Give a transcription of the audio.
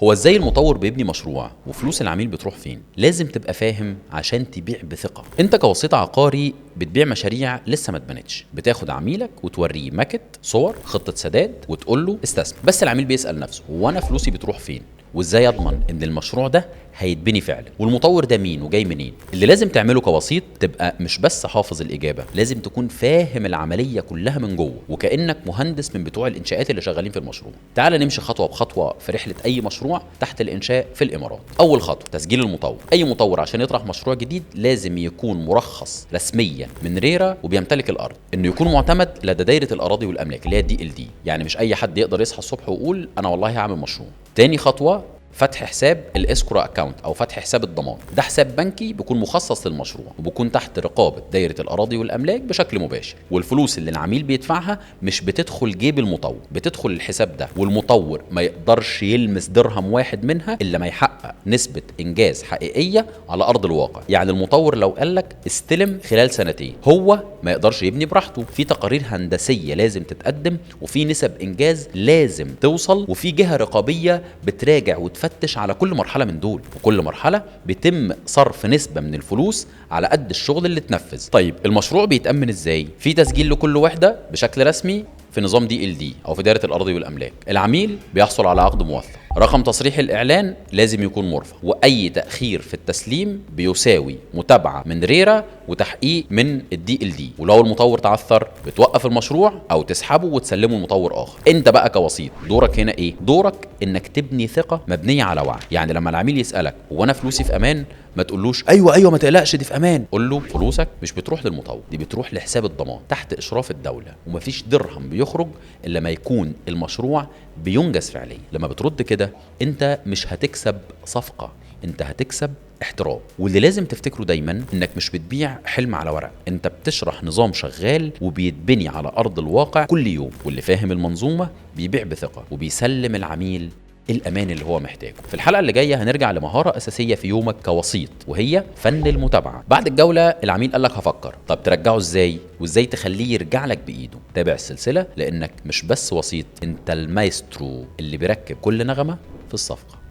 هو ازاي المطور بيبني مشروع وفلوس العميل بتروح فين؟ لازم تبقى فاهم عشان تبيع بثقة. انت كوسيط عقاري بتبيع مشاريع لسه ما اتبنتش، بتاخد عميلك وتوريه ماكت، صور، خطة سداد، وتقول له استثمر. بس العميل بيسأل نفسه، هو انا فلوسي بتروح فين؟ وازاي اضمن ان المشروع ده هيتبني فعلا؟ والمطور ده مين وجاي منين؟ اللي لازم تعمله كوسيط تبقى مش بس حافظ الاجابة، لازم تكون فاهم العملية كلها من جوه، وكانك مهندس من بتوع الانشاءات اللي شغالين في المشروع. تعال نمشي خطوة بخطوة في رحله اي مشروع تحت الانشاء في الامارات. اول خطوة، تسجيل المطور. اي مطور عشان يطرح مشروع جديد لازم يكون مرخص رسميا من ريرا وبيمتلك الارض، انه يكون معتمد لدى دايرة الاراضي والاملاك اللي هي DLD. يعني مش اي حد يقدر يصحى الصبح ويقول انا والله هعمل مشروع. تاني خطوة، فتح حساب ال escrow account او فتح حساب الضمان. ده حساب بنكي بيكون مخصص للمشروع وبيكون تحت رقابه دايرة الاراضي والاملاك بشكل مباشر، والفلوس اللي العميل بيدفعها مش بتدخل جيب المطور، بتدخل الحساب ده، والمطور ما يقدرش يلمس درهم واحد منها الا ما يحقق نسبه انجاز حقيقية على ارض الواقع. يعني المطور لو قال لك استلم خلال سنتين، هو ما يقدرش يبني براحته. في تقارير هندسية لازم تتقدم، وفي نسب انجاز لازم توصل، وفي جهة رقابية بتراجع وتفتش على كل مرحلة من دول، وكل مرحلة بيتم صرف نسبه من الفلوس على قد الشغل اللي اتنفذ. طيب المشروع بيتامن ازاي؟ في تسجيل لكل وحده بشكل رسمي في نظام DLD او في دائرة الاراضي والاملاك. العميل بيحصل على عقد موثق، رقم تصريح الاعلان لازم يكون مرفق، واي تاخير في التسليم بيساوي متابعه من ريرا وتحقيق من DLD. ولو المطور تعثر بتوقف المشروع او تسحبه وتسلمه لمطور اخر. انت بقى كوسيط دورك هنا ايه؟ دورك انك تبني ثقة مبنية على وعي. يعني لما العميل يسالك هو انا فلوسي في امان، ما تقولوش ايوه ايوه ما تقلقش دي في امان. قول له فلوسك مش بتروح للمطور، دي بتروح لحساب الضمان تحت اشراف الدولة، ومفيش درهم بيخرج الا ما يكون المشروع بينجز فعليا. لما بترد كده انت مش هتكسب صفقة، انت هتكسب احترام. واللي لازم تفتكره دايما انك مش بتبيع حلم على ورق، انت بتشرح نظام شغال وبيتبني على ارض الواقع كل يوم، واللي فاهم المنظومة بيبيع بثقة وبيسلم العميل الامان اللي هو محتاجه. في الحلقة اللي جاية هنرجع لمهاره اساسية في يومك كوسيط، وهي فن المتابعة. بعد الجولة العميل قال لك هفكر، طب ترجعه ازاي؟ وازاي تخليه يرجع لك بايده؟ تابع السلسلة، لانك مش بس وسيط، انت المايسترو اللي بيركب كل نغمة في الصفقة.